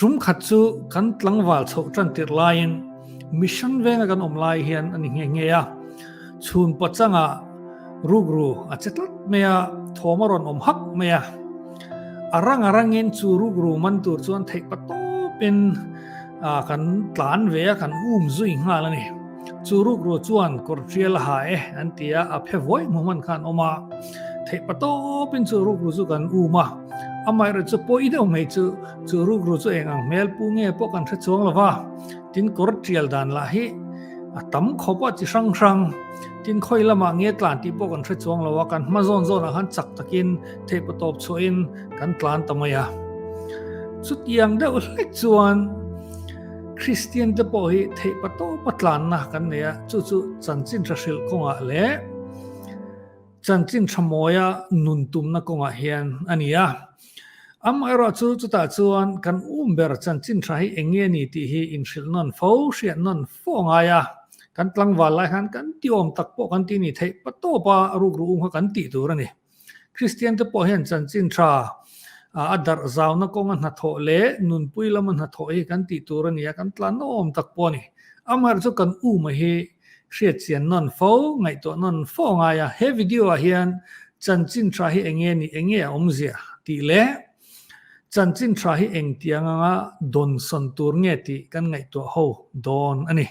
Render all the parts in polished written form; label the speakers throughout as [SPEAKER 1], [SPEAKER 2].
[SPEAKER 1] Tum khat chu kan tlangval chhoh tan tirh laiin Mission venga kan awm lai hian a ni nghe nghe a. Chhun pachangah rukru a che tlat mai a, thawm a rawn awm hak mai a. A rang a rangin chu rukru man tur chuan theih pa tawpin kan tlan ve a, kan um zui nghal a ni. Chu rukru chuan kawr tial a ha e an ti a, a phe vawi hmu hman khan awm a. Theih pa tawpin chu rukru chu kan um a. Amaherawhchu chu pawi deuh mai chu, chu rukru chu eng ang hmel pu nge pawh kan hre chuang lo va. Tin kawr tial dan lah hi a tam khawp a chi hrang hrang. Tin khawi lamah nge tlan tih pawh kan hre chuang lo a, kan hma zawn zawnah khan chak takin theih pa tawp chhuahin kan tlan ta mai a. Chutiang deuh hlek chuan Kristian te pawh hi theih pa tawpa tlanna kan nei a, chu chu chanchin tha hrilh kawngah leh chanchin tha mawia nun tumna kawngah hian a ni a. Amaherawh chu chutah chuan kan um ber chanchin tha hi eng nge ni tih hi inhrilh nawn fo, hriat nawn fo a ngai a. Kan tlangval lai khan kan ti awm tak pawh kan ti ni theih pa tawpa rukru um kha kan tih tur a ni. Kristian te pawh hian chanchin tha a darh zauna kawnga hnathawh leh nunpui lama hnathawh hi kan tih tur a ni a, kan tlan nawm tak pawh a ni. Amaherawhchu chu kan uma hi hriat chian nawn fo, ngaihtuah nawn fo a ngai a. He video ah hian chanchin tha hi eng nge ni, eng nge a awmzia tih leh chanchin tha hi engtiang anga dawnsawn tur nge tih kan ngaihtuah ho dawn a ni.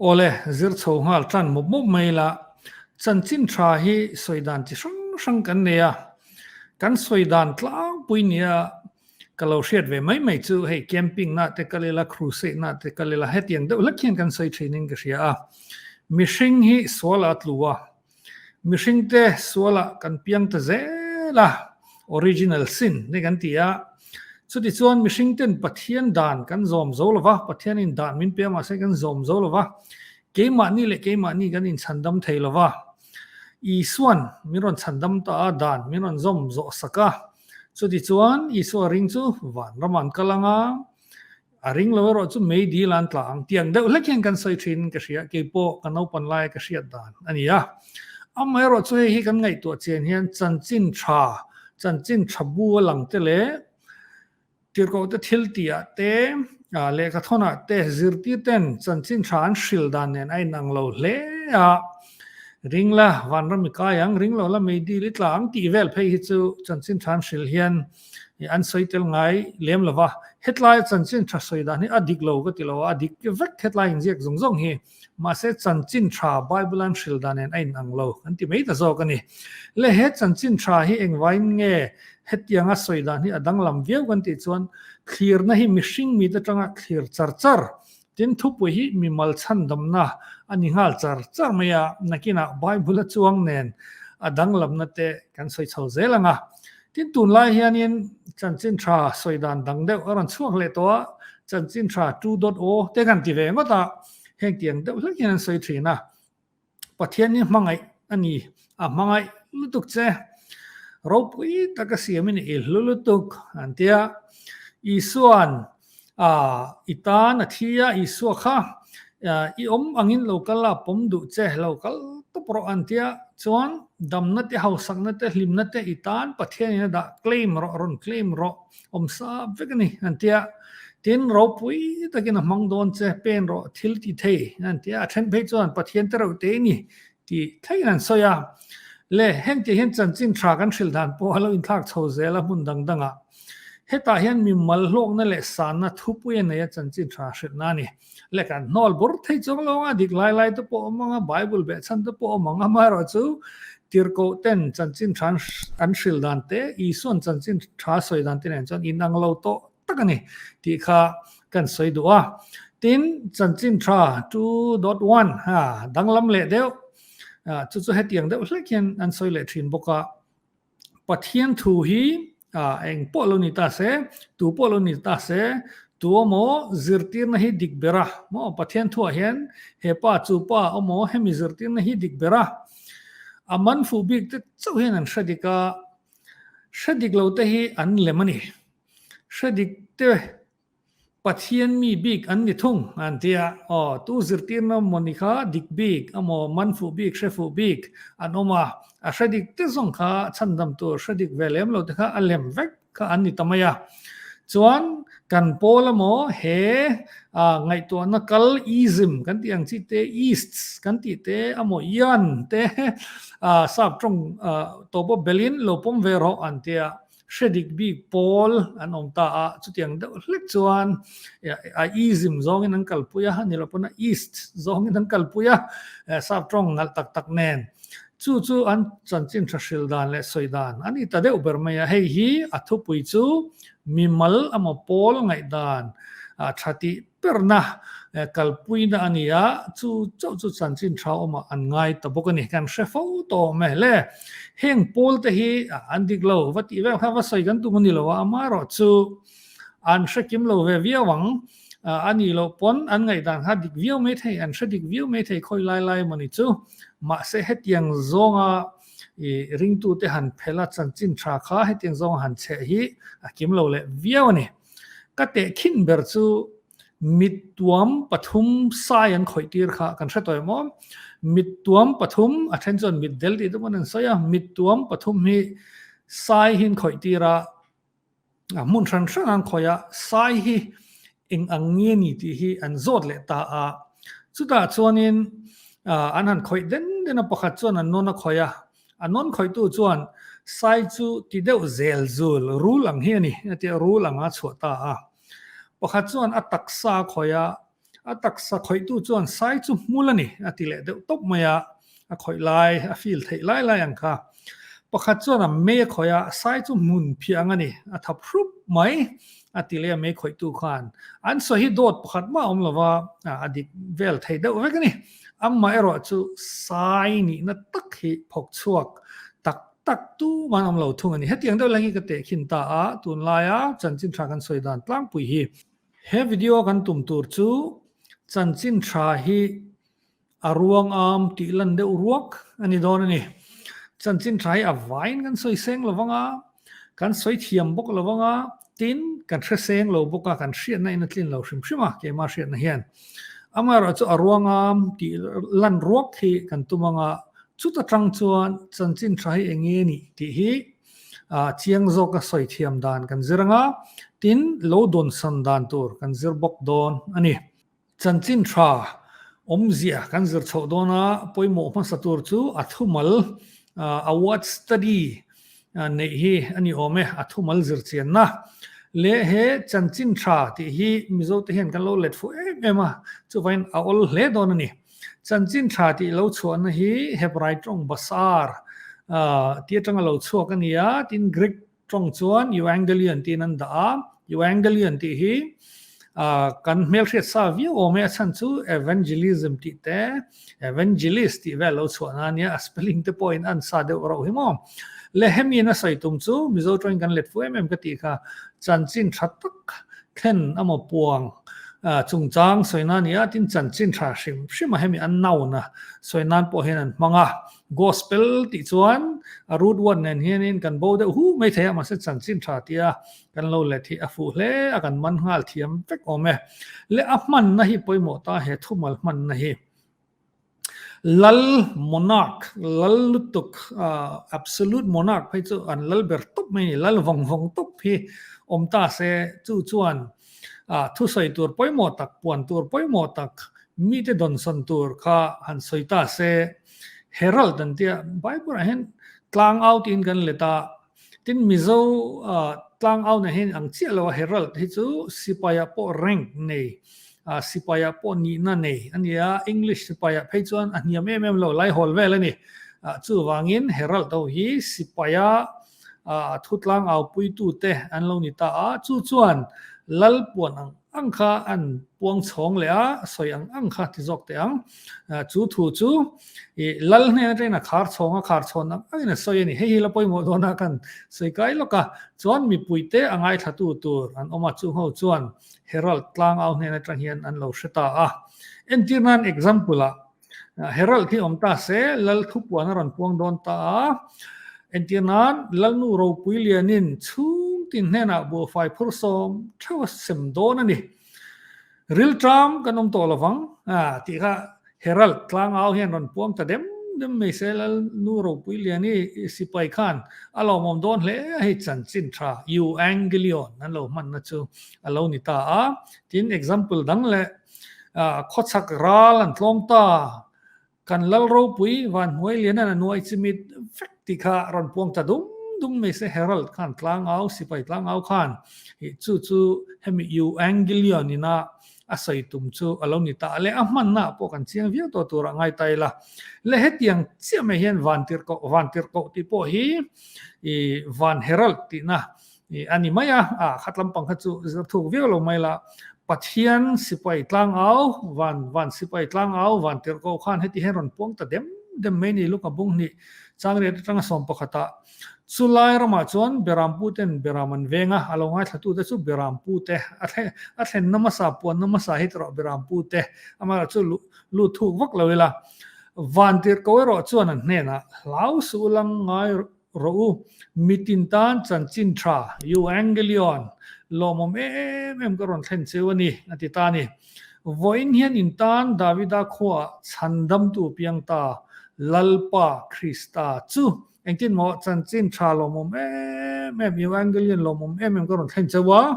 [SPEAKER 1] Awle, zir chho nghal tan mawp mawp mai la, chanchin tha hi sawi dan chi hrang hrang kan nei a, kan sawi dan tlangpui nia ka lo hriat ve mai mai chu hei camping na te kal ila, crusade na te kal ila hetiang deuh hlek hian kan sawi thin in ka hria a, mihring hi sual a tlu a, Mihring te sualah kan piang ta zel a, original sin ni kan ti a. Chutichuan mihring ten Pathian dan kan zawm zo lo va, Pathianin dan min pe a mahse kan zawm zo lo va, keimahni leh keimahni kan inchhandam thei lo va. Isuan min rawn chhandam ta a, dan min rawn zawm zawh sak a. Chutichuan Isua ring chu vanram an kal ang a, A ring lo erawh chu mei dil an tla ang tiang deuh hlek hian kan sawi thin ka hria, kei pawh ka naupan laia ka hriat dan a ni a. Amaherawh chu hei hi kan ngaihtuah chian hian chanchin tha, chanchin tha bu a lang te leh tirhkoh te thil tihah te, lehkhathawnah te zirtir ten chanchin tha an hril dan nen a inang lo hle a. Ring la, vanram i kai ang, ring lo la mei dil i tla ang tih vel phei hi chu chanchin tha an hril hian An sawi tel ngai lem lo va, hetlai chanchin tha sawi dan hi a dik lo ka ti lo a, a dik vek hetlai inziak zawng zawng hi. Mahse chanchin tha Bible an hril dan nen a inang lo kan ti mai ta zawk a ni. Le he chanchin tha hi engvain nge hetianga sawi dan hi a danglam viau kan tih chuan thlirna hi mihring mite atanga thlir char char Tin, thupui hi mimal chhandamna a ni nghal char char mai a, nakinah Bible a chuang nen a danglamna te kan sawi chho zel ang a. Tin, tunlai hianin chanchin tha sawi dan dang deuh a rawn chhuak leh tawh a, chanchin tha 2.0 te kan ti ve ngawt a, heng tiang deuh hlek hian an sawi thin a. Pathian hi hmangaih a ni, a hmangaih lutuk che. Ropui taka siamin i hlu lutuk an ti a. Isua'n a i tan a thi a, Isua kha i awm angin lo kal a, pawm duh che, lo kal tawp rawh an ti a. Chuan damna te, hausakna te, hlimna te i tan Pathianin a dah claim rawh, rawn claim rawh. Awm sa vek a ni, an ti a. Tin, ropui takin a hmang dawn che, pen rawh, thil ti thei, an ti a. A then phei chuan Pathian te reuh te i ni tih thlengin an sawi a. Le, heng tih hian chanchin tha kan hrilh dan pawh a lo inthlak chho zel a hmun dang dangah. Hetah hian mimal hlawkna leh sanna thupui a nei a chanchin tha hrilhna a ni. Le kan hnawl bur thei chuang lo ang a, dik lai lai te pawh awm ang a, Bible behchhan te pawh awm ang a, amaherawh chu tirhkoh ten chanchin tha an hrilh dan te, Isua'n chanchin tha sawi dan te nen chuan inang lo tawh tak a ni tih kha kan sawi duh a. Tin, chanchin tha 2.1 ha danglam leh deuh, chu chu hetiang deuh hlek hian an sawi leh thin bawk a. Pathian thu hi eng pawh lo ni ta se, tu pawh lo ni ta se, tu emaw zirtirna hi dik ber a, maw Pathian thuah hian he pa chu pa emaw hemi zirtirna hi dik ber a, a man fuh bik te chauh hian an hre dik a, hre dik lo te hi an lem a ni. Hre dik te. Pathian mi bik an ni thung an ti a, aw tu zirtirna mawni kha dik bik amaw man fuh bik hre fuh bik an awm a, a hre dik te zawng kha chhandam tur hre dik ve lem lo te kha a lem vek kha an ni ta mai a. Chuan kan pawl amaw he ngaihtuahna kal ism kan tih ang chi te ists kan tih te amaw ian te sap tawng tawpa belin lo pawm ve rawh an ti a. Hre dik bik pawl an awm ta a, chutiang deuh hlek chuan a ism zawngin an kalpui a, ni lo pawn a ist zawngin an kalpui a, sap tawng nalh tak tak nen. Chu chu an chanchin tha hril dan leh sawi dan a ni ta deuh ber mai a, hei hi a thupui chu mimal emaw pawl ngaihdan tha tih perna kalpuina a ni a, chu chauh chu chanchin tha awmah an ngai ta bawk a ni. Kan hre fo tawh awm e. Le, heng pawl te hi an dik lo, va tih vel kha va sawi kan tum a ni lo a, amaherawh chu an hre kim lo ve viau ang. A nih loh pawn an ngaihdan kha dik viau mai thei, an hre dik viau mai thei khawi lai lai emaw ni chu. Mahse hetiang zawnga i ringtute han phel a, chanchin tha kha hetiang zawnga han chheh hi a kim lo leh viau a ni. Ka tehkhin ber chu mittuam pathum sai an khawih tir kha kan hre tawh em aw. Mittuam pathum, a then chuan mitdel tih te pawn an sawi a, mittuam pathum hi sai hi an khawih tir a, a hmun hran hran an khawih a, sai hi eng ang nge ni tih hi an zawt leh ta a. Chutah chuanin an han khawih den den a, pakhat chuan an nawn a khawih a, A nawn khawihtu chuan sai chu ti deuh zel zul, rul ang hi a ni, a ti a, rul anga chhuah ta a. Pakhat chuan a taksa a khawih a, a taksa khawihtu chuan sai chu hmul a ni, a ti leh deuh tawp mai a, a khawih lai, a feel theih lai lai ang kha. Pakhat chuan a mei a khawih a, sai chu hmun phiah ang a ni, a thap hrup mai, a ti leh a mei khawihtu khan. An sawi hi dawt pakhat mah a awm lo va, a dik vel thei deuh vek a ni. Amah erawh chu sai nihna tak hi phawk chhuak tak tak tu man awm lo thung a ni. Hetiang deuh lai hi ka tehkhin ta a, tunlaia chanchin tha kan sawi dan tlangpui hi. He video kan tum tur chu chanchin tha hi a ruang am tih lan deuh ruak a ni dawn a ni. Chanchin tha hi a vaiin kan sawi seng lo vang a, Kan sawi thiam bawk lo anga, tin, kan hre seng lo bawk a, kan hriatna in a tlin lo hrim hrim a, keimah hriatna hian. Amaherawh chu a ruangam tih lan ruak hi kan tum anga, chuta tang chuan chanchin tha hi eng nge nih tih hi chiang zawka sawi thiam dan kan zir anga, tin, lo dawnsan dan tur kan zir bawk dawn a ni. Chanchin tha awmzia kan zir chhoh dawna pawimawh hmasa tur chu a thumal a word study neih hi a ni awm e, a thumal zir chianna leh he chanchin tha tih hi Mizote hian kan lo let fuh em em a, chuvangin a awl hle dawn a ni. Chanchin tha tih lo chhuahna hi Hebrai tawng basar tih atanga lo chhuak a ni a, tin Greek Tawng chuan Euangelion tiin an dah a, Euangelion tih hi kan hmelhriat sa viau awm e, a chhan chu evangelism tih te, evangelist tih vel lo chhuah na ania, a spelling te pawhin an sa deuh rauh hi maw. Le hemi in a sawi tum chu Mizo tawngin kan let fu em em ka tih kha, chanchin tha tak thlen amaw puang chungchang sawi na ania, tin chanchin tha hrim hrim a hemi an noun a sawi nan pawh hian an hmang a. Gospel tih chuan a root word nen hianin kan bo deuh hu mai thei a, mahse chanchin tha tia kan lo let hi a fuh hle a, kan man nghal thiam vek awm e. Le a hmanna hi pawimawh ta he thumal hmanna hi. Lal, monarch, lal lutuk, absolute monarch phei chu an lal ber tawp mai a ni, lal vawng vawng tawp hi awm ta se chu chuan thusawi tur pawimawh tak, puan tur pawimawh tak, mite dawnsawn tur kha han sawi ta se. Herald an tia, Bible ah hian tlang au tiin kan let a, tin Mizo tlang au na hian ang chiah lo a, Herald hi chu sipai ah pawh rank nei, sipai ah pawh nihna nei a ni a, English sipai ah phei chuan a hniam em em lo, laihawl vel a ni. Chuvangin Herald ho hi sipai ah thu tlang au puitute an lo ni ta a, chu chuan lal puan ang ang kha an puang chhawng leh a, sawi ang ang kha ti zawk teh ang. Chu thu chu i lal hnen atangin a khar chhawng a, khar chhawn ang angin a sawi a ni. Hei hi la pawimawh dawn a kan sawi kai lawk a, chuan mipuite a ngaithlatu tur an awm a, chung ho chuan Herald tlangau hnen atang hian an lo hre ta a. Entir nan example ah Herald hi awm ta se, Lal thupuan a rawn puang dawn ta a. Entir nan, Lalnu ropui lianin chhungtin hnenah buhfai phur sawm theuh a sem dawn a ni. Rilṭam kan awm tawh lovang a tih kha Herald tlangau hian rawn puang ta dem dem mai se Lal Nu Ropui Liani sipai khan a lawmawm dawn hle a hei chanchin tha Euangelion an lo hmanna chu a lo ni ta a. Tin example dang leh khawchhak ral an tlawm ta Kan Lal ropui Van Hnuai Lianan a nuai chimit vek tih kha rawn puang ta dum dum mai se Herald khan tlangau, sipai tlangau khan ih chu chu hemi Euangelion ina a sawi tum chu a lo ni ta le a hmanna ah pawh kan chiang viau tawh tur ah ngai ta ila. Le hetiang chiah mai hian Van Tirhkoh, Van Tirhkoh tih pawh hi ih Van Herald tihna I a ni mai a, a khat lampang kha chu zir thuk viau lo mai la, Pathian sipai tlangau, van van sipai tlangau, van tirhkoh khan heti hian rawn puang ta dem dem mai ni Luka bung hnih changriat atanga sawm pakhatah chulai ramah chuan Berampu ten Beram an veng a, a lo ngaithlatute chu Berampu te a thlen a thlenna hmasa puanna hmasa hi tawrh Berampu te amaherawh chu luh lut thuk vak lo ila van tirhkoh erawh chuan an hnenah hlau suh lang ngai Rawh u, mitin tan chanchin tha, Euangelion, lawmawm em em ka rawn thlen cheu a ni, a ti ta a ni. Vawiin hian in tan Davida khuaah chhandamtu piang ta Lalpa Krista chu engtin maw chanchin tha lawmawm em em, Euangelion lawmawm em em ka rawn thlen cheu a,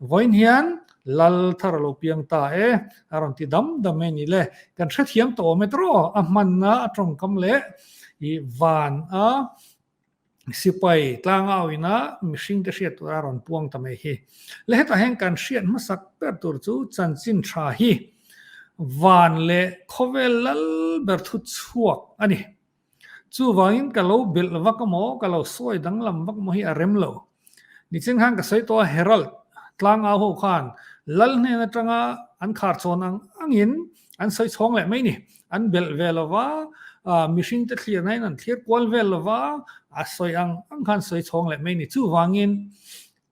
[SPEAKER 1] vawiin hian Lal thar a lo piang ta e, a rawn ti dam dam e ni le. Kan hrethiam tawh awm e tawh, a hmanna a tawngkam leh I van a sipai tlangau ina mihring te hriat tur a rawn puang ta mai hi. Le hetah hian kan hriat hmasak ber tur chu chanchin tha hi van leh khawvel lal ber thu chhuak a ni. Chuvangin ka lo belh vak emaw, ka lo sawi danglam vak emaw hi a rem lo. Nichin khan ka sawi tawh a, Herald tlangau ho khan lal hnen atanga an khar chhawn ang angin an sawi chhawng leh mai ni. An belh ve lo va, mihring te thlir nain an thlir kual vel lo va, a sawi ang ang khan sawi chhawng leh mai ni. Chuvangin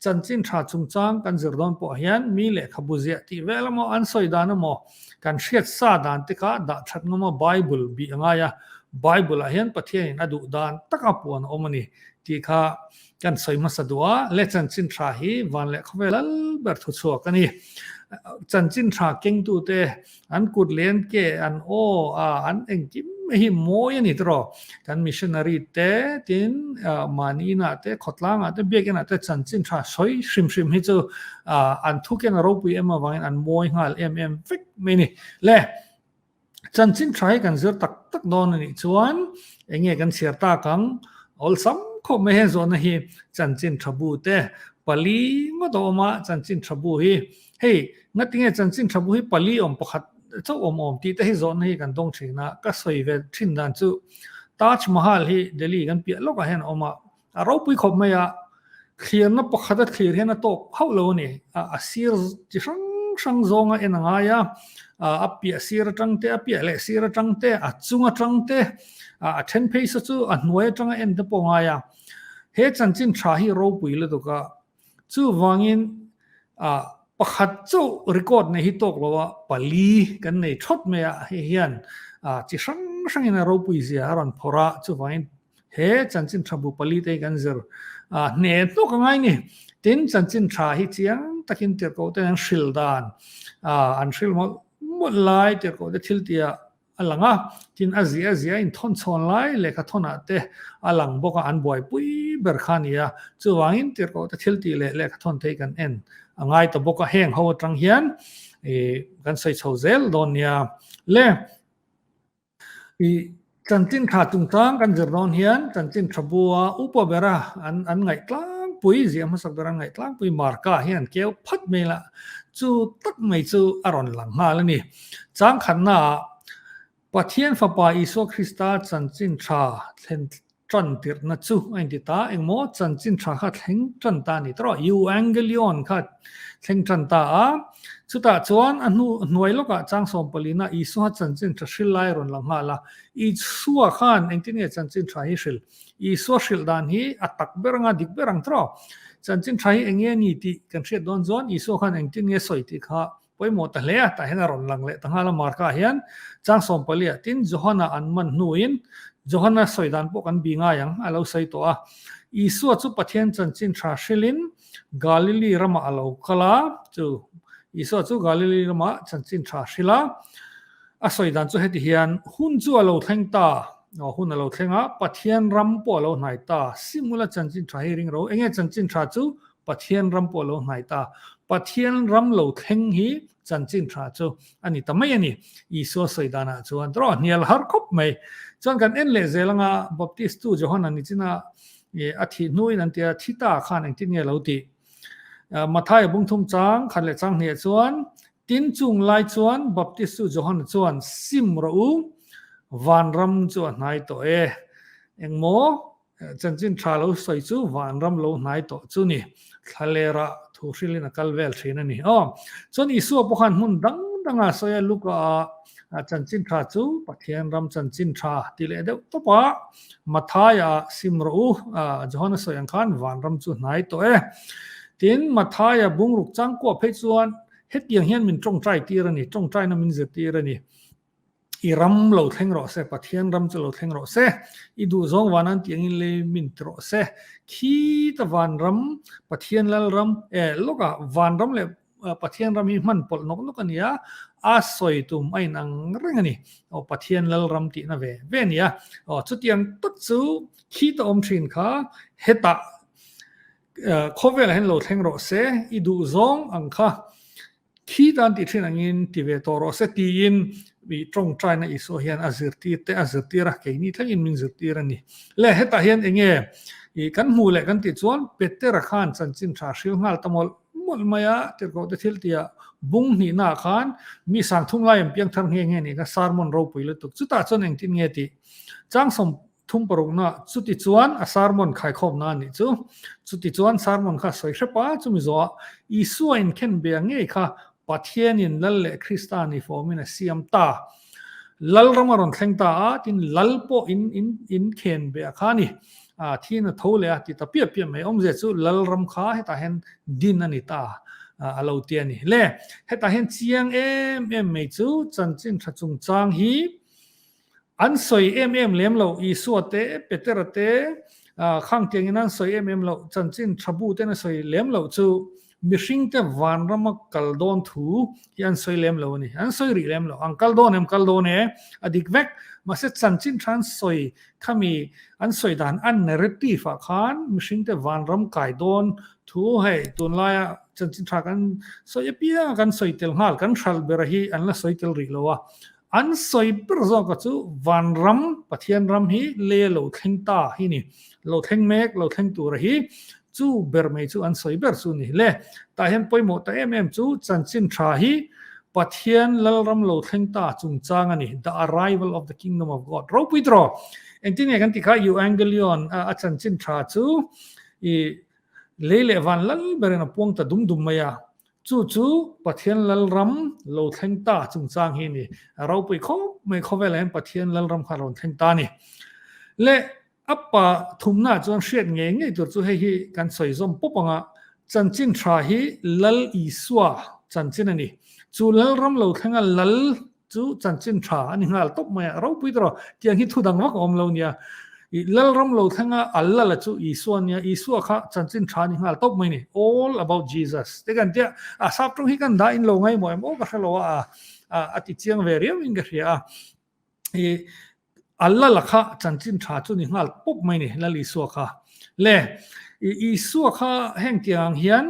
[SPEAKER 1] chanchin tha chungchang kan zir dawn pawh hian mi lehkhabu ziah tih vel emaw an sawi dan emaw kan hriat sa dan te kha dah that ngam a Bible bih a ngai a, Bible ah hian Pathianin a duh dan taka puan a awm a ni tih kha Kan sawi hmasa duh a, le chanchin tha hi van leh khawvel lal ber thu chhuak a ni. Chanchin tha kengtute an kut leh an ke, an aw a, an engkim mai hi mawi a ni tawh. Kan missionary te tin mahni inah te, khawtlangah te, biakinah te chanchin tha sawi hrim hrim hi chu an thuken a ropui em avangin an mawi nghal em em vek mai a ni. Le. Chanchin tha hi kan zir tak tak dawn a nih chuan eng nge kan chhiar tak ang? Awlsam khawp mai hian zawhna hi chanchin tha bu te pali ngawt a awm a, chanchin tha bu hi hei ngatinge chanchin tha bu hi pali awm pakhat chauh awm awm tih te hi zawhna hi kan dawng thin a, ka sawi ve thin dan chu Taj Mahal hi Delhi kan piah lawkah hian a awm a, A ropui khawp mai a, thlirna pakhat a thlir hian a tawk hauh lo a ni. A sir chi hrang hrang zawnga en a ngai a, a piah sir atang te, a piah leh sir atang te, a chung atang te, a then phei sa chu a hnuai atanga en te pawh a ngai a. He chanchin tha hi ropui lutuk a, Chuvangin pakhat chauh record nei hi tawk lo a, pali kan nei thawt mai a, hei hian chi hrang hrangin a ropui zia a rawn phawrh a, chuvangin he chanchin tha bu pali te hi kan zir hneh hnawk a ngai ni. Tin, chanchin tha hi chiang takin tirhkoh ten an hrilh dan, an hrilh mawlh mawlh lai tirhkoh te thil tihah a lang a, tin a zia zia inthawn chhawn lai lehkha thawnah te a lang bawk a, an buaipui ber kha a ni a, chuvangin tirhkoh te thil tih leh lehkha thawn te hi kan en a ngai ta bawk a, heng ho atang hian ih kan sawi chho zel dawn nia. Le ih chanchin tha chungchang kan zir dawn hian chanchin tha bua upa bera an an ngaih tlangpui ziah hmasak bera an ngaih tlangpui Marka hian keu phat mai la chu tak mai chu a rawn lang nghal a ni. Changkhatnaah Pathian Fapa Isua Krista chanchin tha thlen tan tirhna chu a inti ta. Engmaw chanchin tha kha thleng tan ta a ni tawh. Euangelion kha thleng tan ta a. Chutah chuan a hnu hnuai lawkah chang sawmpalina Isua chanchin tha hril lai a rawn lang nghal a. Isua khan engtin nge chanchin tha hi hril? Isua hrilh dan hi a tak ber anga dik ber ang tawh. Chanchin tha hi eng nge ni tih kan hriat dawn chuan Isua khan engtin nge sawi tih kha Pawimawh ta hle a, tah hian a rawn lang leh ta nghal a, Marka hian chang sawmpaliah tin Johana an man hnuin Johana sawi dan pawh kan bi ngai ang a lo sawi tawh a. Isua chu Pathian chanchin tha hrilhin Galili ramah a lo kal a, chu Isua chu Galili ramah chanchin tha hrilh a, a sawi dan chu heti hian, Hun chu a lo thleng ta, aw hun a lo thleng a, Pathian ram pawh a lo hnai ta, Simula chanchin tha hi ring ro, enge chanchin tha chu Pathian ram pawh a lo hnai ta, Pathian ram lo thleng hi chanchin tha chu a ni ta mai a ni, Isua sawi danah chuan tawh hnial har khawp mai. Chuan kan en leh zel anga Baptist tu Johana nichina a thih hnuin an tia thi ta khan engtin nge lo tih? Mathaia bungthum chang khat leh chang hniah chuan, Tin chung lai chuan Baptist tu Johana chuan sim rawh u, vanram chu a hnai tawh e. Engmaw? Chanchin tha lo sawi chu vanram lo hnai tawh chu ni. Thlalera thu hrilhin a kal vel thin a ni. Aw, chuan Isua pawh khan hmun dang danga sawi a, Luka ah chanchin tha chu Pathian ram chanchin tha ti leh deuh tawp a, Mathaia ah sim rawh u, Johana sawi ang khan vanram chu hnai tawh e. Tin, Mathaia bungruk changkuah phei chuan hetiang hian min tawngtai tir a ni, tawngtaina min zirtir a ni. I ram lo thleng rawh se, Pathian ram chu lo thleng rawh se, i duhzawng van an tih angin lei min ti rawh se. Khita van ram, Pathian lal ram, eh lawkah van ram leh Pathian ram hi hman pawlh nawk nawk a ni a, a sawi tum a inang reng a ni. Aw Pathian lal ram tihna ve ve a ni a. Aw chutiang tak chu khita awm thin kha hetah khawvelah hian lo thleng rawh se, i duhzawng ang kha Khi tan tih thin angin ti ve tawh rawh se tiin i tawngtaina Isua hian a zirtir te a zirtir a, keini thlengin min zirtir a ni. Le hetah hian eng nge i kan hmuh leh kan tih chuan Petera khan chanchin tha hril nghal ta mawlh mawlh mai a, tirhkoh te thil tia bung hnihnaah khan mi sangthum lai an piang thar nghe nghe nih kha sermon ropui lutuk. Chutah chuan engtin nge tih changsawm Thum parukna, chuti chuan a sermon khaikhawmna a nih chu. Chuti chuan sermon kha sawi hrep a, chumi zawhah Isua inkhen bia ngei kha Pathianin Lal leh Krista ni fawmin a siam ta. Lal ram a rawn thleng ta a, tin Lal pawh in in inkhen bia kha a ni. A thiin a tho leh a ti ta piah piah mai. Awmzia chu Lal ram kha hetah hian din a ni ta a lo ti a ni. Le, hetah hian chiang em em mai chu chanchin tha chungchang hi An sawi em em lem lo, Isua te, Petera te, khang tiangin an sawi em em lo, chanchin tha bu ten a sawi lem loh chu mihringte vanrama kal dawn thu hi an sawi lem lo a ni. An sawi rih lem lo. An kal dawn em? Kal dawn e. A dik vek. Mahse chanchin tha an sawi khami an sawi dan an narrative ah khan mihringte vanram kai dawn thu hei tunlaia chanchin tha kan sawi apianga kan sawi tel nghal kan hralh bera hi an la sawi tel rih lo a. An sawi ber zawka chu vanram, Pathian ram hi lei a lo thleng ta hi ni. Lo thleng mek, lo thleng tura hi chu ber mai chu an sawi ber chu ni. Le, tah hian pawimawh ta em em chu chanchin tha hi Pathian Lalram lo thleng ta chungchang a ni, the arrival of the kingdom of God. Ropui tawh! Engtin nge kan ti kha Euangelion a chanchin tha chu i lei leh van lal berin a puang ta dum dum mai a. Chu chu Pathian Lalram lo thleng ta chungchang hi a ni. A ropui khawp mai khawvelah hian Pathian Lalram kha a rawn thleng ta a ni. Le a pa thumnaah chuan hriat ngei ngei tur chu hei hi kan sawi zawm pawp ang a, chanchin tha hi Lal Isua chanchin a ni. Chu Lalram lo thlenga Lal Chu chanchin tha a ni nghal tawp mai a, ropui tawh tiang hi thu dang vak a awm lo nia. I Lalram lo thlenga a lala chu Isua nia, Isua kha chanchin tha a ni nghal tawp mai ni. All about Jesus te kan tia, a sap tawng hi kan dah in lo ngaimawh em aw ka hre lo a, a ti chiang ve riau in ka hria a. I A lala kha chanchin tha chu ni nghal pawp mai ni, Lal Isua kha. Le, Isua kha heng tiang ang hian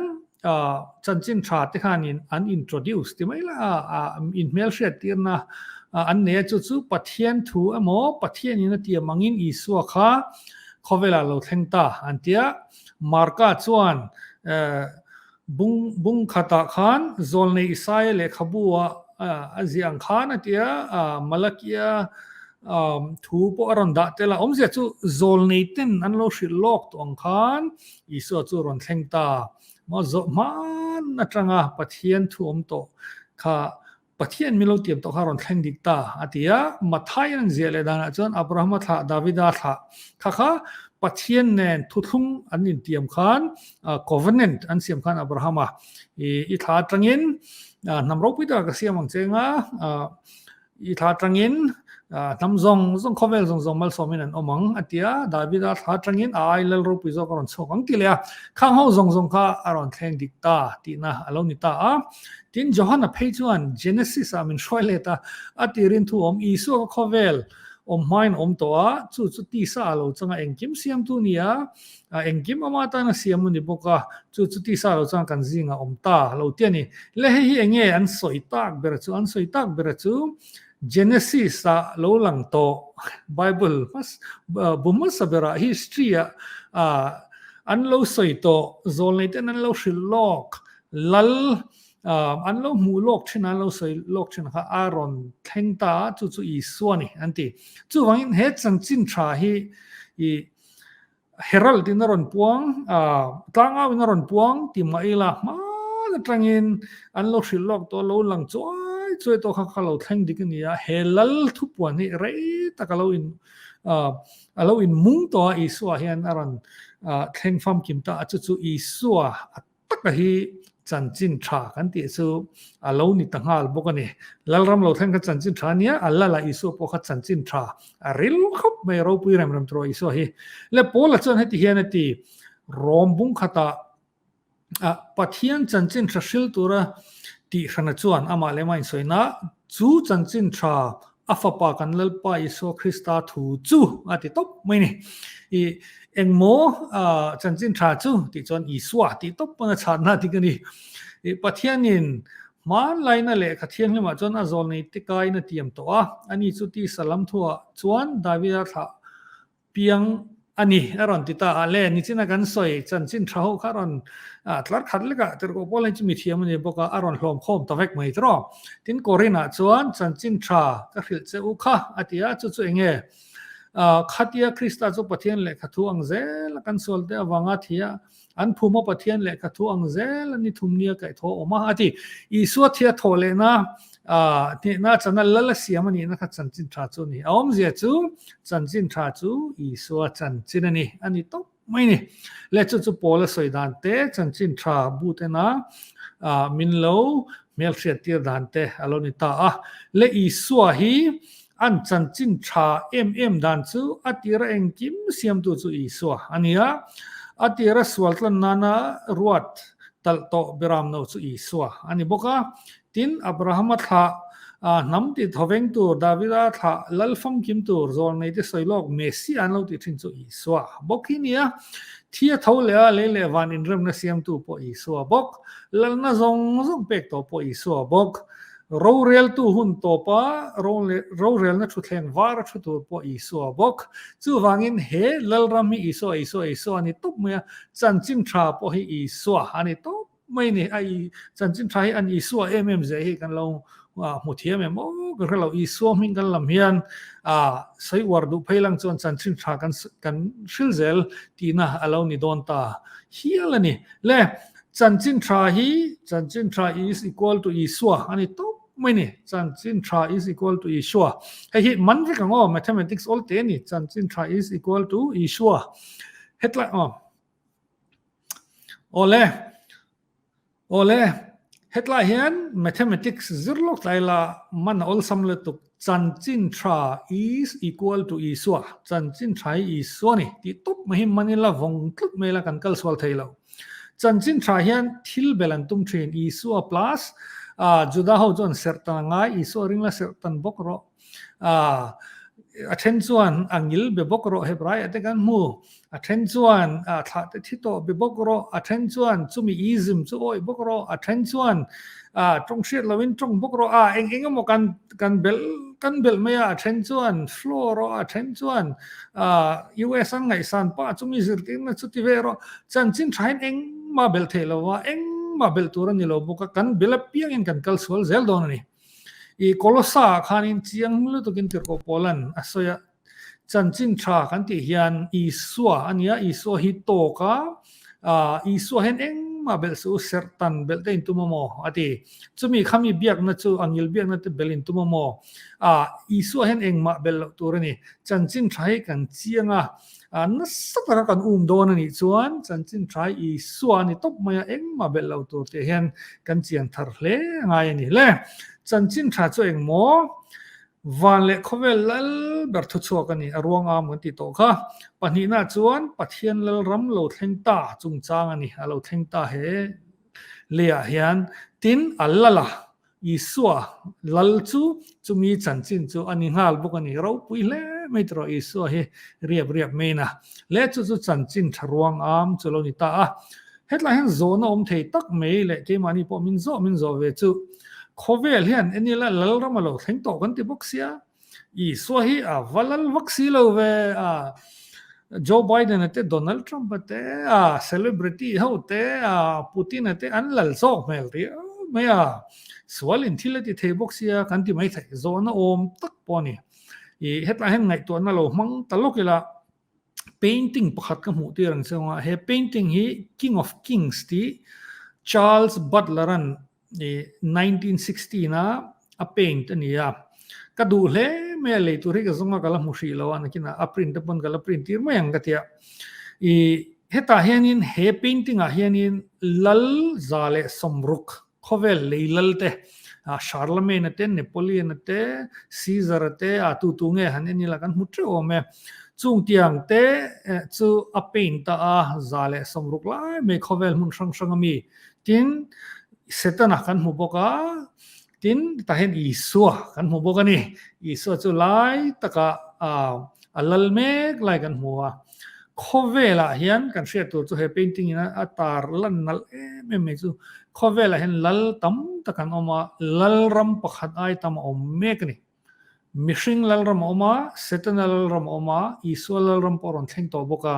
[SPEAKER 1] chanchin tha te khanin an introduce ti mai la, inhmelhriat tirna an nei a, chu chu Pathian thu emaw Pathianin a tiam angin Isua kha khawvelah lo thleng ta an ti a. Marka chuan Bung bung khatah khan Zawlnei Isaia lehkhabu-ah a ziah ang khan a ti a, Malakia thu pawh a rawn dah tel a. Awmzia chu Zawlnei ten an lo hrilh lawk tawh ang khan Isua chu a rawn thleng ta. Maw zawh hman atanga Pathian thu awm tawh kha Pathian min lo tiam tawh kha rawn thleng dik ta, a ti a. Matthai an ziah leh danah chuan Abrahama thlah, Davida thlah kha kha Pathian nen thuthlung an intiam khan, covenant an siam khan Abrahama i thla atangin hnam ropui takah ka siam ang che nga, i thla atangin. Hnam zawng zawng khawvel zawng zawng malsawmin an awm ang a ti a, Davida thla atangin a ai lal ropui zawk a rawn chhuak ang tih leh a, khang ho zawng zawng kha a rawn thleng dik ta tihna a lo ni ta a. Tin, Johana phei chuan Genesis ah min hruai let a, a tirin thu awm Isua ka khawvel awm hmain awm tawh a, chu chu tisa a lo changa engkim siamtu ni a, engkim ama tana siam a ni bawk a, chu chu tisa lo changa kan zingah awm ta lo ti a ni. Le hei hi enge an sawi tak ber chu? An sawi tak ber chu Genesis ah lo lang tawh Bible bu hmasa berah history ah an lo sawi tawh zawlnei ten an lo hrilh lawk lal an lo hmuh lawk thin an lo sawi lawk thin kha a rawn thleng ta a chu chu Isua a ni an ti. Chuvangin he chanchin tha hi i Herald in a rawn puang, tlangau in a rawn puang ti mah ila hman atangin an lo hrilh lawk tawh lo lang chuai chuai tawh kha kha lo thleng dik a ni a, he lal thupuan hi rei tak a lo in a lo in mung tawh a Isua hian a rawn thleng famkim ta a chu chu Isua a taka hi chanchin tha kan tih chu a lo ni ta nghal bawk a ni. Lalram lo thleng kha chanchin tha nia, a lala Isua pawh kha chanchin tha a ril khawp mai, ropui rem rem tur Isua hi. Le Paula chuan heti hian a ti, Rom bung khatah Pathian chanchin tha hril tura tih hrana chuan amah leh amah insawi na, chu chanchin tha A fapa kan Lalpa Isua Krista thu chu a ti tawp mai ni. I engmaw chanchin tha chu tih chuan Isua tih tawp pawn a chhanna dik a ni. I Pathianin hmanlaina lehkha thianghlimah chuan a zawlnei te kaiin a tiam tawh a, ani chu tisa lam thuah chuan Davida thlah piang a ni a rawn ti ta a, le nichina kan sawi chanchin tha ho kha a rawn tlar khat lek a, tirhkoh pawl hi chu mithiam a ni bawk a, a rawn hlawm khawm ta vek mai tiraw. Tin Korinah chuan chanchin tha ka hrilh che u kha a ti a, chu chu eng nge? Khatia Krista chu Pathian lehkha thu ang zel a kan sual te avanga thi a, An phum a Pathian lehkha thu ang zel a ni thum nia kaihthawh a awm a, a ti. Isua thia thawh lehna hnehna chana lal a siam a nihna kha chanchin tha chu a ni. A awmzia chu chanchin tha chu Isua chanchin a ni, a ni tawp mai ni. Leh chu chu Paula sawi dan te, chanchin tha bu tena min lo hmelhriat tir dan te a lo ni ta a. Leh Isua hi An chanchin tha em em dan chu a tira engkim siamtu chu Isua a ni a, a tira sual tlan nana ruat talh tawh beramno chu Isua a ni bawk a. Tin, Abrahama thlah hnam ti thawveng tur, Davida thlah lal famkim tur, zawlneite sawi lawk Messiah an lo tih thin chu Isua bawk hi ni a. Thi a tho leh a, lei leh van inremna siamtu pawh Isua bawk, lalna zawng zawng pek tawh pawh Isua bawk. Roreltu hun tawpa rorelna thutthleng var a thu tur pawh Isua bawk. Chuvangin he Lalram hi Isua, Isua, Isua a ni tawp mai a, chanchin tha pawh hi Isua a ni tawp mai a ni. A chanchin tha hi an Isua em em zeh hi kan lo hmu thiam em aw ka hre lo. Isua hming kan lam hian sawi uar duh phei lang chuan chanchin tha kan hril zel tihna a lo ni dawn ta hial a ni. Le Chanchin tha hi Chanchin tha is equal to Isua a ni tawp mai ni. Chanchin tha is equal to Isua. Hei hi man vek ang aw, mathematics awl te a ni. Chanchin tha is equal to Isua. Hetlai aw. Awle. Awle. Hetlai hian mathematics zir lawk tlai la man a awlsam lutuk. Chanchin tha is equal to Isua. Chanchin tha hi Isua ni tih tawp mai hi man ila vawng tlut mai ila kan kal sual thei lo. Chanchin tha hian thil bel an tum thin. Isua plus Juda ho chuan serhtan a ngai, Isua ringla serhtan bawk rawh. A then chuan a ngil be bawk rawh Hebraiah te kan hmu. A then chuan thlah te thi tawh be bawk rawh. A then chuan chumi ism chu awih bawk rawh. A then chuan tawng hriat loin tawng bawk rawh. A eng eng emaw kan kan belh kan belh mai a. A then chuan flow rawh. A then chuan US an ngaihsan pah chumi zirtirna chu ti ve rawh. Chanchin thain engmah belh theih lo a, engmah belh tur a ni lo bawk a, kan bel apiangin kan kal sual zel dawn a ni. I Kolosa ah khanin chiang lutukin Tirhkoh Paulan a sawi a, chanchin tha kan tih hian Isua a nia, Isua hi tawk a, Isua hian engmah belh suh u, serhtan belh te intum a maw a ti. Chumi khami biakna chu a ngil biakna te belh intum a maw? Isua hian engmah belh loh tur a ni. Chanchin tha hi kan chiang a, Nasa taka kan um dawn a nih chuan chanchin tha hi Isua a ni tawp mai a, engmah belh lo tur tih hian kan chian thar hle ngai a ni. Le, chanchin tha chu engmaw? Van leh khawvel lal ber thuchhuak a ni, a ruang am kan tih tawh kha. Pahnihna chuan Pathian Lalram lo thleng ta chungchang a ni, a lo thleng ta he leiah hian. Tin, a lal a, Isua lal chu chumi chanchin chu a ni nghal bawk a ni. Ropui hle mai tawh Isua hi riap riap mai na. Le chu chu chanchin tha ruang am chu lo ni ta a. Hetlai hian zawhna awm thei tak mai leh keimahni pawh min zawh min zawh ve chu khawvel hian enila Lalram a lo thleng tawh kan ti bawk sia. Isua hi a va lal vak si lo ve a. Joe Biden a te, Donald Trump a te, a celebrity ho te, a Putin a te an lal zawk hmel riau mai a. Sual in thil a ti thei bawk sia kan ti mai thei. Zawhna awm tak pawh a ni. I hetlai hian ngaihtuahna lo hmang ta lawk ila painting pakhat ka hmuh tir ang che anga he painting hi King of Kings tih Charles Butler-a'n i 1916 a a paint a ni a. Ka duh hle mai a, lei tur hi ka zawng a ka la hmu hrih lo a, nakinah a print te pawn ka la print tir mai ang ka ti a. I hetah hianin he painting ah hianin lal 160 khawvel lei lal te Charlemagne te, Napoleon te, Caesar te a tu tu nge han en ila kan hmu teuh awm e. Chung tiang te chu a paint a a 160 lai mai khawvel hmun hrang hrang ami Tin, Setana kan hmu bawk a, tin, tah hian Isua kan hmu bawk a ni. Isua chu lai taka a lal mek lai kan hmu a. Khawvelah hian kan hriat tur chu he painting in a tar lan nalh em em mai chu khawvelah hian lal tam tak an awm a, lalram pakhat ai tam a awm mek a ni. Mihring lalram a awm a, Setana lalram a awm a, Isua lalram pawh a rawn thleng tawh bawk a.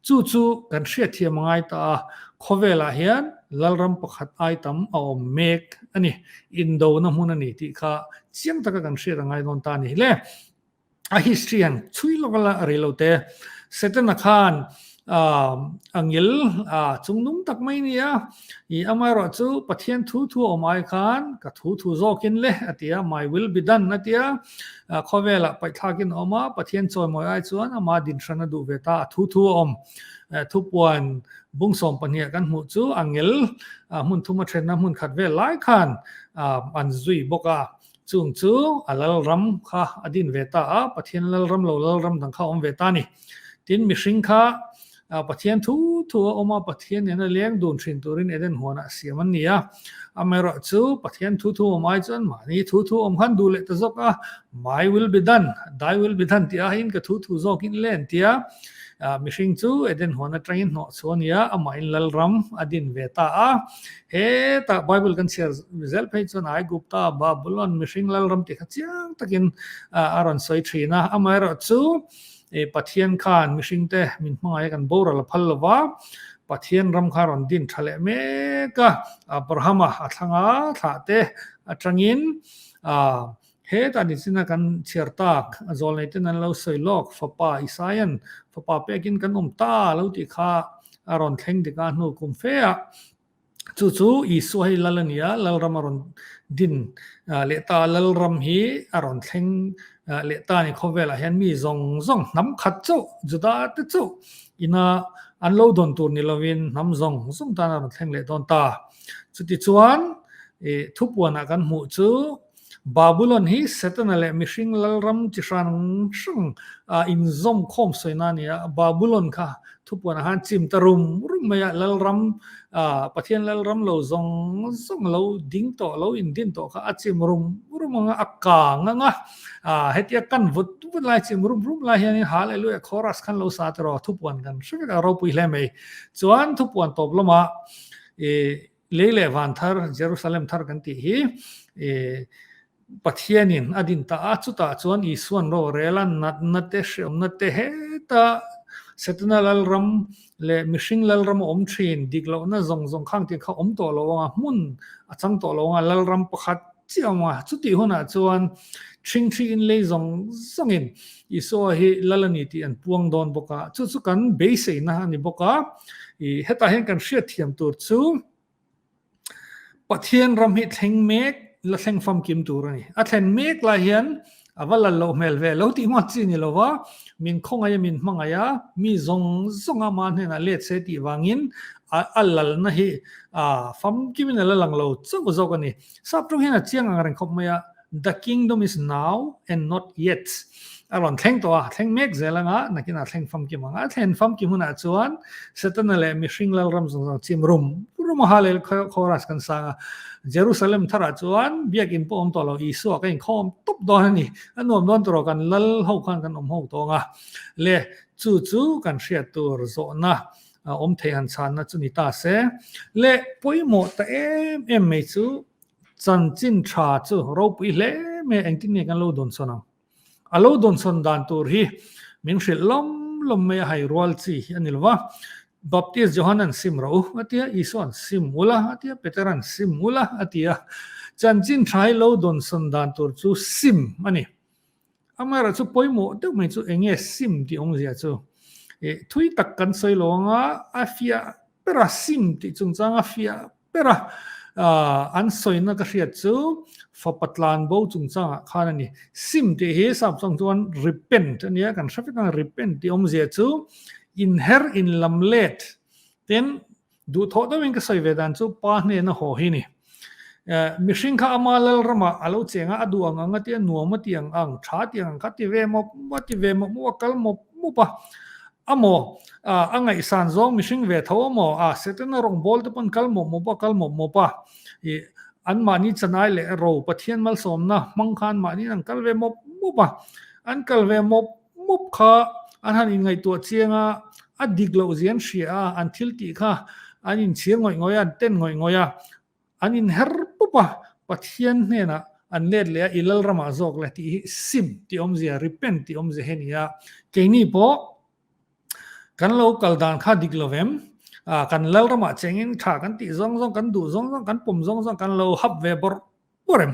[SPEAKER 1] Chu chu kan hriatthiam a ngai ta a, khawvelah hian lalram pakhat ai tam a awm mek a ni, indona hmun a ni tih kha chiang taka kan hriat a ngai dawn ta a ni hle. A history han chhui lawk a rei lo te. Setana khan a ngil chungnung tak mai nia, i amaherawhchu Pathian thu thu a awm ai khan ka thu thu zawkin le a ti a, my will be done a ti a, khawvelah paihthlakin a awm a, Pathian chawimawi ai chuan ama dinhran a duh ve ta, a thu thu a awm. Thupuan bung 12 kan hmuh chu a ngil hmun thum a thenna hmun khat vel lai khan an zui bawk a. Chung chu a lalram kha a din ve ta a, Pathian lalram lo lalram dang kha a awm ve ta a ni. Tin, mihring kha Pathian thu thu a awm a, Pathian nena leng dun thin turin Eden huanah siam an ni a. Amaherawh chu Pathian thu thu awm ai chuan mahni thu thu awm khan duh leh ta zawk a, My will be done, thy will be done tih aiin ka thu thu zawkin le an ti a. Mihring chu Eden huan atangin hnawh chhuah a ni a, amahin lalram a din ve ta a. Hetah Bible kan chhiar zel phei chuan Aigupta, Babylon, mihring lalram tih kha chiang takin a rawn sawi thin a. Amaherawhchu Pathian khan mihringte min hmangaih a kan boral a phal lo va, Pathian ram kha a rawn din tha leh mek a. Abrahama a thlang a, thlahte atangin hetah nichina kan chhiar tak zawlneiten an lo sawi lawk fapa Isaian fapa pekin kan awm ta lo tih kha a rawn thleng dik a hnu kum fe ah. Chu chu Isua hi lal a ni a, Lalram a rawn din leh ta a, Lalram hi a rawn thleng leh ta a ni. Khawvelah hian mi zawng zawng hnam khat chauh, Juda te chauh ina an lo dawn tur ni lovin hnam zawng zawng tan a rawn thleng leh dawn ta. Chutichuan thupuanah kan hmuh chu Babulon hi Setana leh mihring lalram chi hrang hrang inzawm khawm sawina a ni a. Babulon kha thupuanah khan chim ta rum rum mai a, lalram, Pathian lalram lo zawng zawng lo ding tawh, lo indin tawh kha a chim rum rum ang a, a kang ang a. Hetia kan vut vut lai chim rum rum lai hianin Hallelujah chorus khan lo sa tawh rawh, thupuan kan hre vek a, ropui hle mai. Chuan thupuan tawp lamah Lei leh van thar, Jerusalem thar kan tih hi Pathianin a din ta a, chutah chuan Isuan rorel a natna te, hreawmna te heta Setana lalram leh mihring lalram a awm thin, dik lohna zawng zawng khang tih kha awm tawh lo anga, hmun a chang tawh lo anga, lalram pakhat chiah a awm a. Chutih hunah chuan ṭhingṭhi in lei zawng zawngin Isua hi lal a ni tih an puang dawn bawk a, chu chu kan beiseina a ni bawk a. I hetah hian kan hriatthiam tur chu Pathian ram hi thleng mek la thleng famkim tur a ni. A thlen mek lai hian a va lal loh hmel ve lo tih ngawt chi ni lo va, min khawngaih a min hmangaih a, mi zawng zawng a mah hnenah let se tih vangin a lalna hi famkimin a la lang lo chauh zawk a ni. Sap tawng hian a chiang ang reng khawp mai a. The kingdom is now and not yet. A rawn thleng tawh a, thleng mek zel anga, nakinah thleng famkim ang. A thlen famkim hunah chuan Setana leh mihring lalram zawng zawng chim rum rum a Hallel chorus kan sang a. Jerusalem tharah chuan biakin pawh awm tawh lo, Isua ka inkhawm tawp dawn a ni. A nuam dawn tawh kan lal ho khan kan awm ho tawng a. Le chu chu kan hriat tur zawhna awm thei han chhanna chu ni ta se. Le pawimawh ta em em mai chu Chanchin tha chu ropui hle mai a, engtin nge kan lo dawnsawn ang? A lo dawnsawn dan tur hi min hrilh lawm lawm mai a, hai rual chi hi a ni lo va. Baptist Johanan sim rawh u a ti a, Isua'n sim ula a ti a, Petera'n sim ula a ti a. Chanchin tha hi lo dawnsawn dan tur chu sim a ni. Amaherawhchu chu pawimawh deuh mai chu eng nge sim tih awmzia chu? Thui tak kan sawi lo anga a fiah ber a, sim tih chungchang a fiah ber a, an sawina ka hriat chu fapa tlan bo chungchangah khan a ni. Sim tih hi sap chuang chuan repent a nia, kan hre vek ang repent tih awmzia chu inher inlam let tin Duhthawh deuhin ka sawi ve dan chu pa hnena haw hi ni. Mihring kha ama lalramah a lo cheng a, a duh ang ang a tia, nuam a ti ang ang, tha ti ang ang kha ti ve mawp mawp a, ti ve mawp mawp a, kal mawp mawp a. Amaw, a ngaihsan zawng mihring ve tho amaw, a Setana rawngbâwl te pawn kal mawp mawp a, kal mawp mawp a. Ih, anmahni chanai leh ro Pathian malsawmna hmang khan mahniin an kal ve mawp mawp a. An kal ve mawp Mup kha an han inngaihtuah chiang a, a dik loh zia an hria a, an thil tih kha an inchhir ngawih ngawih a, an ten ngawih ngawih a, an inher pup a, Pathian hnenah an let leh a, i lalramah zawk le tih hi sim tih awmzia, repent tih awmzia hi a ni a. Keini pawh kan lo kal dan kha dik lo vem, kan lalramah chengin tha kan tih zawng zawng, kan duh zawng zawng, kan pawm zawng zawng kan lo hap ve bawrh Pawh rem.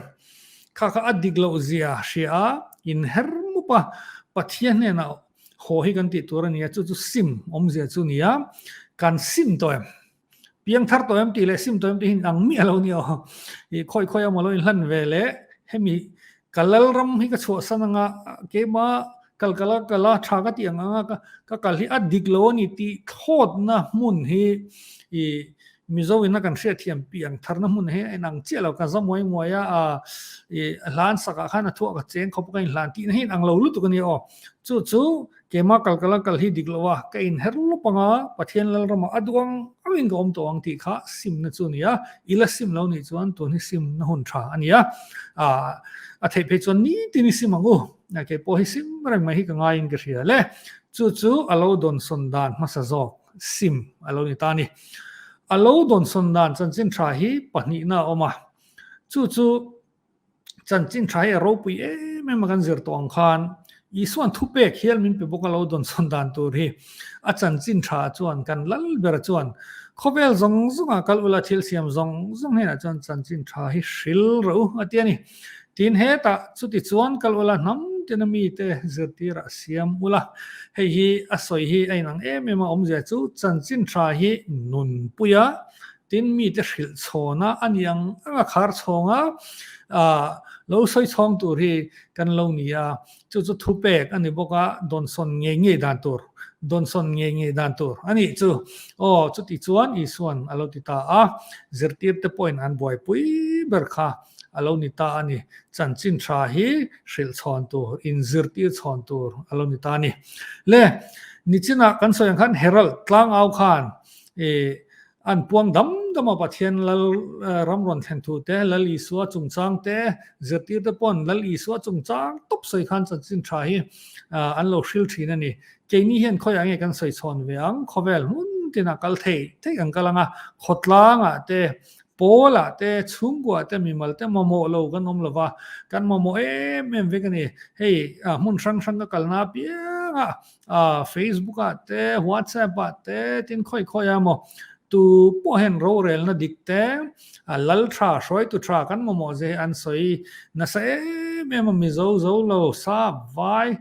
[SPEAKER 1] Kha kha a dik loh zia hria a, inher mup a, Pathian hnenah haw hi kan tih tur a ni a, chu chu sim awmzia chu a ni a, kan sim tawh em? Piang thar tawh em tih leh sim tawh em tih hi ang miah lo a ni aw. I khawi khawi emaw lo inhlan ve leh hemi ka lalram hi ka chhuahsan anga keima kal kal a kal a tha ka tih ang anga ka kal hi a dik lo a ni tih thlawtna hmun hi i Mizo ina kan hriatthiam piang tharna hmun hi a inang chiah lo, ka za muai muai a, a i hlan sakah khan a thuah ka cheng khawp a ka inhlan tihna hi inang lo lutuk a ni aw. Chu chu keimah kal kal a kal hi dik lo a, ka inher lawp ang a, Pathian Lalramah a duh ang angin ka awm tawh ang tih kha simna chu a ni a, i la sim lo nih chuan tun hi simna hun tha a ni a, a theih phei chuan nitin i sim ang u, keipawh hi sim reng mai hi ka ngaiin ka hria le. Chu chu a lo dawnsawn dan hmasa zawk. Sim a lo ni ta a ni. A lo dawnsawn dan chanchin tha hi pahnihna a awm a. Chu chu chanchin tha hi a ropui em em a kan zir tawh ang khan Isua'n thupek hial min pe bawk a lo dawnsawn dan tur hi a chanchin tha chuan kan lal ber chuan khawvel zawng zawngah kal ula thil siam zawng zawng hnenah chuan chanchin tha hi hril rawh u a ti a ni. Tin hetah chuti chuan kal ula hnam tina mite zirtirah siam ula. Hei hi a sawi hi a inang em em a, awmzia chu chanchin tha hi nunpui a, tin mite hrilh chhawn a, a ni ang ang a khar chhawng a, lo sawi chhawng tur hi kan lo ni a, chu chu thupek a ni bawk a, dawnsawn ngei ngei dan tur, dawnsawn ngei ngei dan tur a nih chu. Aw, chuti chuan Isua'n a lo ti ta a, zirtirte pawhin an buaipui ber kha. a lo ni ta a ni. Chanchin tha hi hrilh chhawn tur, inzirtir chhawn tur a lo ni ta a ni. Le, nichinah kan sawi ang khan Herald tlangau khan i an puang dam dam a Pathian Lal ram rawn thlen thu te, Lal Isua chungchang te, zirtir te pawn Lal Isua chungchang tawp sawi khan chanchin tha hi an lo hril thin a ni. Keini hian khawiah nge kan sawi chhawn ve ang? Khawvel hmun tinah kal thei thei kan kal ang a, khawtlangah te, Pawlah te, chhungkuah te, mimal te mamawh lo kan awm lo va, kan mamawh em em vek a ni. Hei hmun hrang hrang ka kalna apianga Facebook ah te, WhatsApp ah te, tin khawi khawi a maw tu pawh hian rorelna dik te, lal tha, hruaitu tha kan mamawh zia hi an sawi nasa em em a, Mizo zo lo, sap, vai,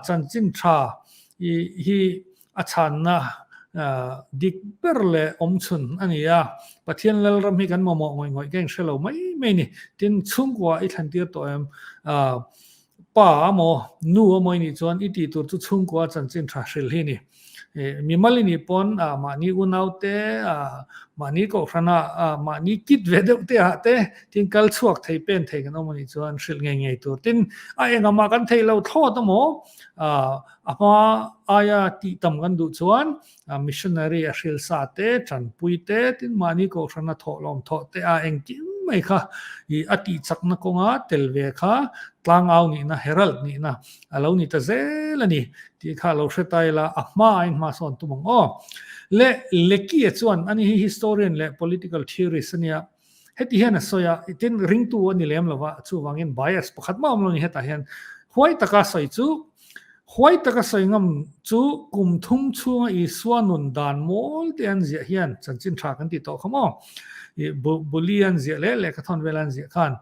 [SPEAKER 1] chanchin tha hi A chhanna dik ber leh awmchhun a ni a, Pathian Lalram hi kan mamawh ngawih ngawih ka inhre lo mai mai a ni. Tin, chhungkua i thlantir tawh em? Pa amaw, nu amaw i nih chuan i tih tur chu chhungkua chanchin tha hrilh hi a ni. Mimal i nih pawn mahni unau te, mahni kohhrana mahni kit ve deuh te ah te tin kal chhuak thei pen thei kan awm a nih chuan hrilh ngei ngei tur. Tin, a engah kan theih lo thlawt amaw, a hma aia tih tam kan duh chuan Missionary a hrilsa te, tanpui te, tin mahni kohhrana thawhlawm thawh te a engkim mai kha i a tihchakna kawnga tel ve kha tlangau nihna, herald nihna a lo ni ta zel a ni tih kha lo hre ta ila a hma aiin hma sawn tum ang aw. Le Lecky-a chuan ani hi historian leh political theorist a nia, heti hian a sawi a, tin ringtu a ni lem lo va, chuvangin bias pakhat mah awm lo ni hetah hian huai taka sawi chu Huai taka sawi ngam chu kum thum chhunga Isua nun dan mawl te an ziah hian chanchin tha kan ti tawh kha maw? I Buli an ziah leh lehkha thawn vel an ziah khan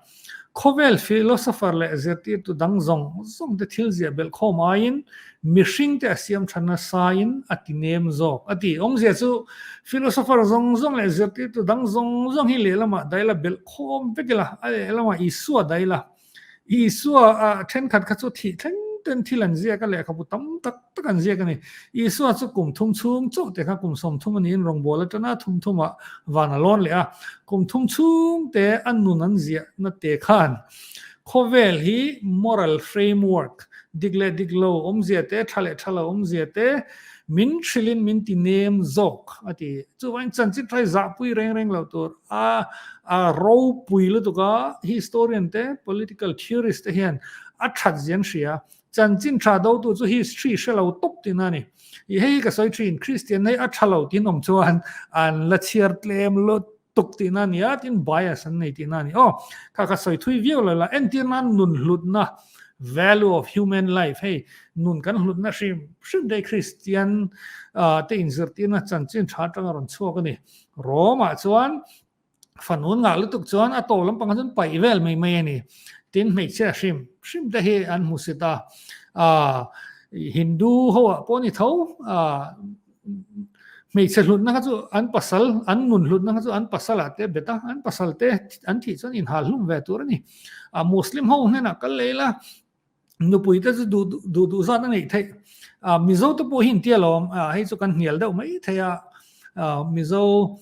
[SPEAKER 1] khawvel philosopher leh zirtirtu dang zawng zawng te thil ziah belh khawm aiin mihring te a siam tha nasa in a ti nem zawk a ti. Awmzia chu philosopher zawng zawng leh zirtirtu dang zawng zawng hi lehlamah daila belh khawm vek ila, a lehlamah Isua daila Isua a thenkhat kha chu thih thleng ten thil an ziak a, lehkhabu tam tak tak an ziak a ni. Isua chu kum thum chhung chauh te kha kum 30 a niin rawngbâwl atana thum thumah van a lawn leh a. Kum thum chhung te a nun an ziahna te khan khawvel hi moral framework, dik leh dik lo awmzia te, tha leh tha lo awmzia te min hrilhin min ti nem zawk a ti. Chuvangin chanchin tha hi zahpui reng reng lo tur a A ropui lutuk a, historian te, political theorist te hian a that zia an hria. Chanchin tha dotu chu history hre lo tawp tihna a ni. I hei hi ka sawi thin, Christian hei a tha lo tih an awm chuan an la chhiar tlem lutuk tihna a ni a, tin bias an nei tihna a ni. Aw, kha ka sawi thui viau lo la, entir nan nun hlutna, value of human life, hei nun kan hlutna hrim hrim te hi Christian te inzirtirna chanchin tha atanga rawn chhuak a ni. Rome-ah chuan fanun ngah lutuk chuan a to lampangah chuan paih vel mai mai a ni. Tin hmeichhia hrim hrim te hi an hmu sit a, ah Hindu ho ah pawh a ni tho, ah hmeichhe hlutna kha chu an pasal, an nun hlutna kha chu an pasal ah te bet a, an pasal te an thih chuan inhal hlum ve tur a ni. Ah Muslim ho hnenah kal leh ila nupui te chu duh duh duh zat a neih theih. Ah Mizo te pawh hi inti alawm, ah hei chu kan hnial deuh mai thei a, ah Mizo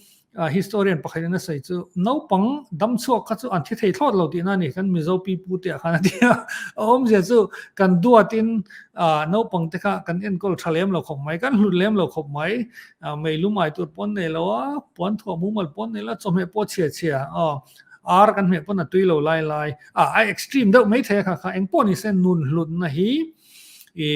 [SPEAKER 1] historian pakhat in a sawi chu naupang dam chhuak kha chu an thi thei thlawt lo tihna a ni kan Mizo pi pu te ah khan a ti a, a awmzia chu kan duatin ah naupang te kha kan enkawl tha lem lo khawp mai, kan hlut lem lo khawp mai, ah meilum ai tur pawn nei lo a, puan thuah mumal pawn nei lo a, chawhmeh pawh chhia chhia aw. Ar kan hmeh pawn a tui lo lai lai a, a extreme deuh mai thei a kha kha engpawh ni se nun hlutna hi i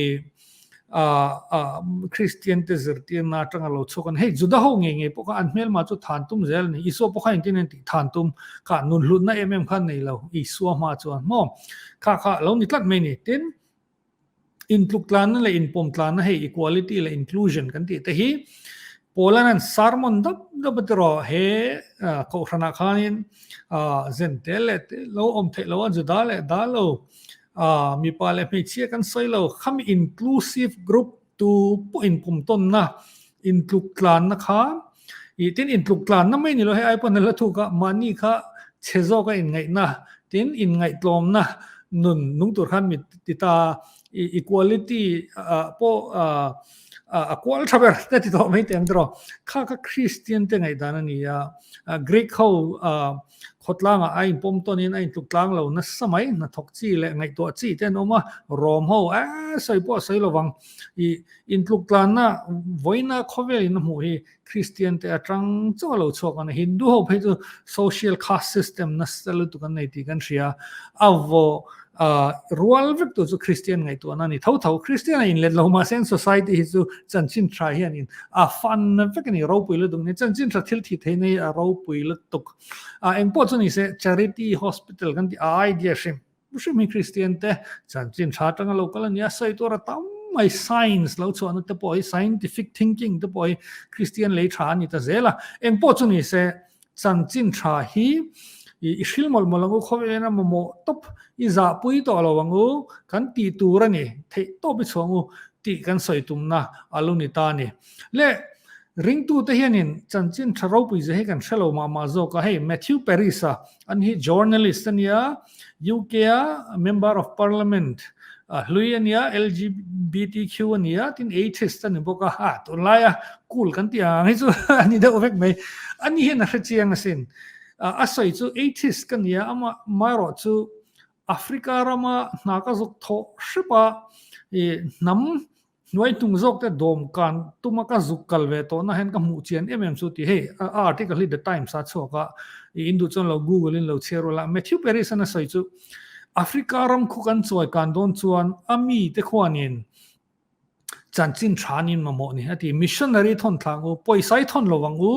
[SPEAKER 1] a Christian te zirtirna atanga lo chhuak an hei Juda ho ngei ngei pawh kha an hmelma chu than tum zel a ni Isua pawh kha engtin an tih than tum kha nun hlutna em em kha nei lo Isua hma chuan maw kha kha lo ni tlat mai ni tin Intluk tlanna leh inpawm tlanna hei equality leh inclusion kan tih te hi Paula'n an sermon dap dap a tiraw he kohhranah khanin Zentel leh te lo awm theih lo a Juda leh da lo mipa leh hmeichhia kan sawi lo khami inclusive group tu pawh inpawm tawnna intluk tlanna kha ih tin intluk tlanna mai ni lo hei ai pawn a la thuk a mahni kha chhe zawk a inngaihna tin inngaihtlawmna nun nung tur khan mi ti ta ih equality ah pawh ah a kual tha ber te ti tawh mai teh ang tiraw kha kha Christian te ngaihdan a ni a Greek ho ah khawtlangah a inpawm tawnin a intluk tlang lo nasa mai hnathawk chi leh ngaihtuah chi te an awm a Rom ho eh sawi pawh a sawi lovang ih Intluk tlanna vawiina khawvelin a hmuh hi Kristian te atang chauh a lo chhuak a ni. Hindu ho phei chu social caste system nasa lutuk an nei tih kan hria. A vaw rual vek tur chu Kristian ngaihtuahna a ni tho tho. Kristian a inlet lo mahse an society hi chu chanchin tha hianin a fan vek a ni, ropui lutuk a ni. Chanchin tha thil thih theihna hi a ropui lutuk. Engpawh chu ni se charity hospital kan tih a idea hrim. Hrim hi Kristian te chanchin tha atanga lo kal a ni a, sawi tur a tam mai, science lo chhuahna te pawh hi, scientific thinking te pawh hi Kristian lei tha a ni ta zel a, eng pawh chu ni se chanchin tha hi i hril mawlh mawlh ang u, khawvel a mamawh tawp i zahpui tawh lo ang u, kan tih tur a ni, theih tawp i chhuah ang u tih kan sawi tumna a lo ni ta a ni. Le ringtute hianin chanchin tha ropui zia hi kan hre lo mah mah zawk a, hei Matthew Parris-a an hi journalist a nia, UK-a Member of Parliament. hlui a nia, LGBTQ a nia, tin atheist a ni bawk a, a tunlaia cool kan tih ang hi chu a ni deuh vek mai. Ani hian a hre chiang asin. A sawi chu atheist ka nia, amah marawh chu Africa rama hna ka zuk thawh hrep a, ih hnam Hnuai hnung zawk te dawm kan tuma ka zuk kal ve tawhna hian ka hmuh chian em em chu tih hei a article hi The Times a chhuak a, i in duh chuan lo google in lo chhiar ula. Matthew Parris an a sawi chu Africa ram khu kan chawi kan dawn chuan a mi te khuanin chanchin tha an in mamawh ni a ti. Missionary thawn thla ang u, pawisa i thawn lo ang u,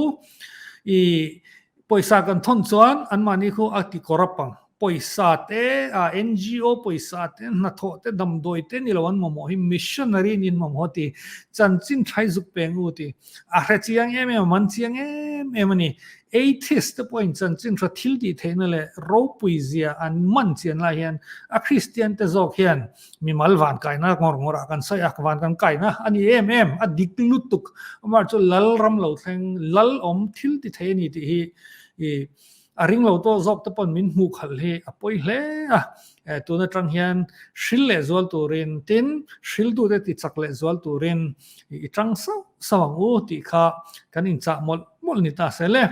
[SPEAKER 1] i pawisa kan thawn chuan anmahni khu a ti corrupt ang. Pawisa te, a NGO pawisa te, hnathawh te, damdawi te ni lo an mamawh hi missionary niin mamawh ti, chanchin thai zuk peng u ti. A hre chiang em em a, man chiang em em a ni. Atheist te pawhin chanchin tha thil tih theihna leh ropui zia an man chian lai hian a Kristian te zawk hian mimal van kaina ngawr ngawr ah kan sawi a, van kan kaina a ni em em, a dik lutuk. Amah chu lal ram lo thleng, lal awm thil ti thei a ni tih hi i A ring lo tawh zawk te pawn min hmuh khalh hi a pawi hle a, tun atang hian hril leh zual turin tin hriltute ti chak leh zual turin i tang sauh sauh ang u tih kha kan inchah mawlh mawlh ni ta se le.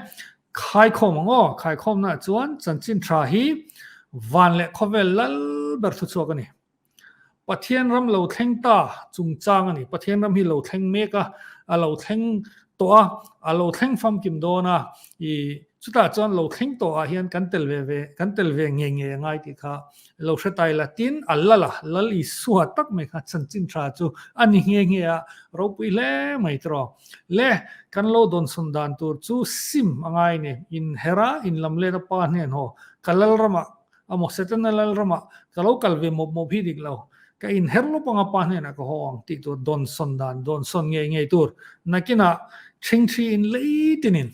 [SPEAKER 1] Khaikhawm ang aw, khaikhawmnaah chuan chanchin tha hi van leh khawvel lal ber thuchhuak a ni. Pathian ram lo thleng ta chungchang a ni. Pathian ram hi lo thleng mek a, a lo thleng tawh a, a lo thleng famkim dawn a, i chutah chuan lo thleng tawh ah hian kan tel ve ve, kan tel ve ngei ngei a ngai tih kha lo hre tai la. Tin, a lal a, Lal Isua tak mai kha chanchin tha chu a ni nghe nghe a, ropui hle mai tawh. Le, kan lo dawnsawn dan tur chu sim a ngai ni. Inher a, inlamlet a pa hnen haw, ka lal ramah A maw Setana lal ramah ka lo kal ve mawp mawp hi dik lo. Ka inher lawp anga pa hnenah ka haw ang tih tur dawnsawn dan dawnsawn ngei ngei tur nakinah ṭhingṭhi in lei tinin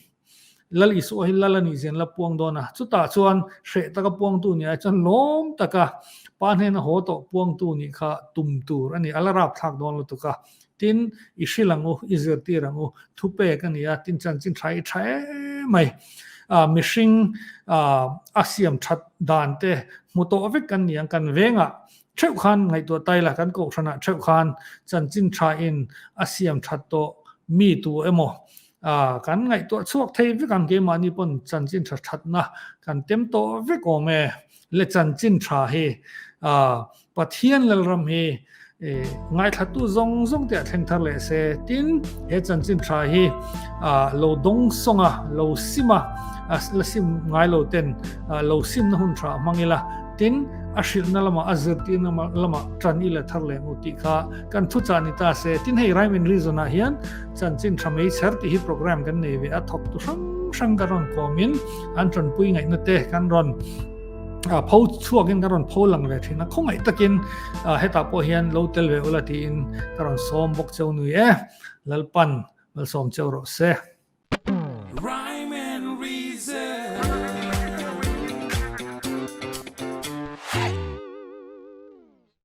[SPEAKER 1] Lal Isua hi lal a nih zian la puang dawn a. Chutah chuan hreh taka puangtu nih ai chuan lawm taka pa hnena haw tawh puangtu nih kha tum tur a ni. A la rapthlak dawn lutuk a. Tin, i hrilh ang u, i zirtir ang u, thupek a ni a, tin chanchin tha i tha em mai. Mihring a siam that dan te hmu tawh vek kan ni ang, kan vengah theuh khan ngaihtuah tai la, kan kohhranah theuh khan chanchin tha in a siam that tawh mi tu emaw kan ngaihtuah chhuak thei vek ang, keimahni pawn chanchin tha thatna kan tem tawh vek awm e, le chanchin tha hi Pathian Lalram hi ngaithlatu zawng zawng te a thleng thar leh se. Tin, he chanchin tha hi lo dawng sawng a, lo sim a, la sim ngai lo ten lo simna hun tha hmang ila, tin, a hrilhna lamah, a zirtirna lamah tan ila thar leh ang u tih kha kan thuchah ni ta se. Tin, hei Rhyme and Reason ah hian chanchin tha mei chher tih hi program kan nei ve a, thawktu hrang hrang kan rawn kawmin an tanpui ngaihna te kan rawn pho chhuakin ka rawn pho lang ve thin a, khawngaih takin hetah pawh hian lo tel ve ula tiin ka rawn sawm bawk cheu nui e, Lalpan malsawm cheu rawh se.